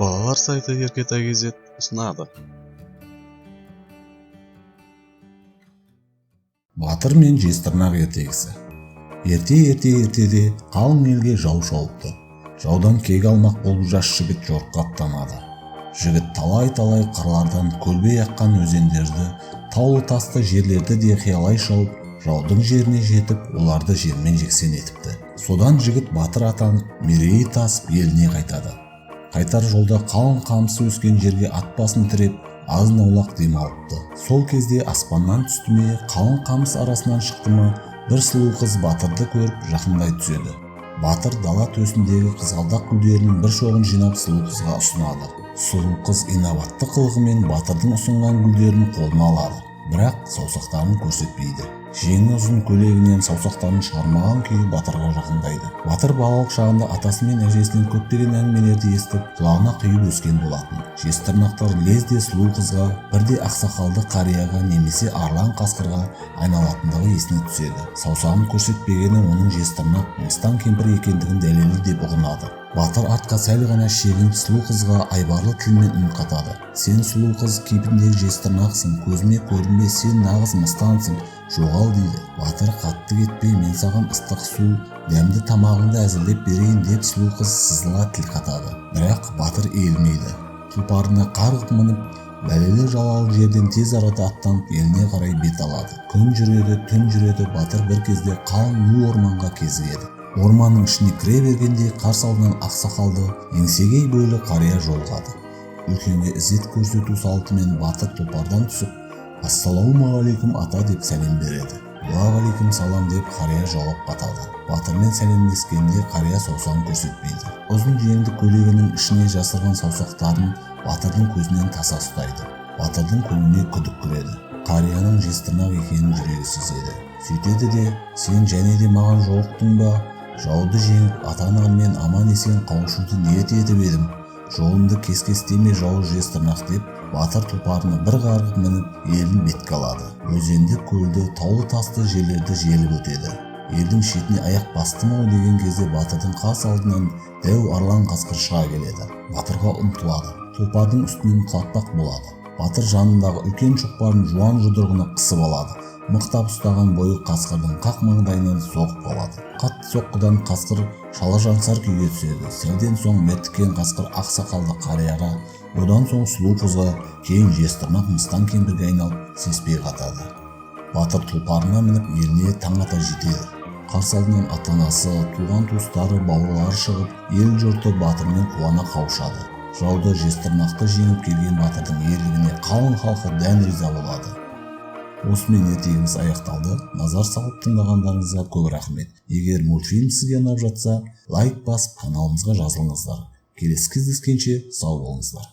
Балалар сайты Еркетай KZ ұсынады. Батыр мен жезтырнақ ертегісі. Ерте-ерте ертеде қалың елге жау шауыпты. Жаудан кек алмақ болып жас жігіт жорыққа аттанады. Жігіт талай-талай қырлардан көлбей аққан өзендерді, таулы тасты жерлерді де қиялай шауып, жаудың жеріне жетіп, оларды жермен жексен етіпті. Содан жігіт батыр атанып, мерейі тасып еліне қайтады. Қайтар жолда қалың қамысы өскен жерге ат басын тіреп, азын-аулақ дем алыпты. Сол кезде аспаннан түсті ме, қалың қамыс арасынан шықты ма, бір сұлу қыз батырды көріп жақындай түседі. Батыр дала төсіндегі қызғалдақ гүлдерінің бір шоғын жинап сұлу қызға ұсынады. Сұлу қыз инабатты қылығымен батырдың ұсынған гүлдерін қолына алады, бірақ саусақтарын көрсетпейді. Жеңі ұзын көйлегінен саусақтарын шығармаған күйі батырға жақындайды. Батыр балалық шағында атасы мен әжесінен көптеген әңгімелерді естіп, құлағына құйып өскен болатын. Жезтырнақтар лезде сұлу қызға, бірде ақсақалды қарияға немесе арлан қасқырға айналатындығы есіне түседі. Саусағын көрсетпегені оның жезтырнақ мыстан кемпір екендігін дәлелі деп ұғынады. Батыр артқа сәл ғана шегініп сұлу қызға айбарлы тілмен үн қатады. Сен сұлу қыз кейпіндегі жезтырнақсың, көзіме көрінбе, сен нағыз мыстансың, жоғал дейді. Батыр қатты кетпе, мен саған ыстық су, дәмді тамағыңды әзірлеп берейін деп сұлу қыз сызыла тіл қатады. Бірақ батыр иілмейді. Тұлпарына қарғып мініп, бәлелі жалалы жерден тез арада аттанып еліне қарай бет алады. Күн жүреді, түн жүреді, батыр бір кезде қалың ну орманға кезігеді. Орманның ішіне кіре бергенде қарсы алдынан ақсақалды, еңсегей бойлы қария жолығады. Үлкенге ізет көрсету салтымен батыр тұлпардан түсіп, «Ассалаумағалейкум, ата» деп сәлем береді. «Уағалейкум салам» деп қария жауап қатады. Батырмен сәлемдескенде қария саусағын көрсетпейді. Ұзын жеңді көйлегінің ішіне жасырған саусақтарын батырдың көзінен таса ұстайды. Батырдың көңіліне күдік кіреді. Қарияның жезтырнақ екенін жүрегі сезеді. Сөйтеді де, «Сен және де маған жолықтың ба? Жауды жеңіп, ата-анаммен аман-есен қауышуды ниет етіп едім. Жолымды кес-кестеме, жауыз жезтырнақ» деп батыр тұлпарына бір қарғып мініп, елін бетке алады. Өзенді, көлді, таулы тасты жерлерді желіп өтеді. Елдің шетіне аяқ бастым-ау деген кезде батырдың қарсы алдынан дәу арлан қасқыр шыға келеді. Батырға ұмтылады. Тұлпардың үстінен құлатпақ болады. Батыр жанындағы үлкен шоқпарын жуан жұдырығына қысып алады. Мықтап ұстаған бойы қасқырдың қақ маңдайынан соғып қалады. Қатты соққыдан қасқыр шала жансар күйге түседі. Сәлден соң мертіккен қасқыр ақсақалды қарияға, одан соң сұлу қызға, кейін жезтырнақ мыстан кемпірге айналып сеспей қатады. Батыр тұлпарына мініп еліне таң ата жетеді. Қарсы алдынан ата-анасы, туған туыстары, бауырлары шығып, ел жұрты батырмен қуана қауышады. Жауды жезтырнақты жеңіп келген батырдың ерлігіне қалың халқы дән риза болады. Осымен ертегіміз аяқталды. Назар салып тыңдағандарыңызға көп рахмет. Егер мультфильм сізге ұнап жатса, лайк басып каналымызға жазылыңыздар. Келесі кездескенше сау болыңыздар.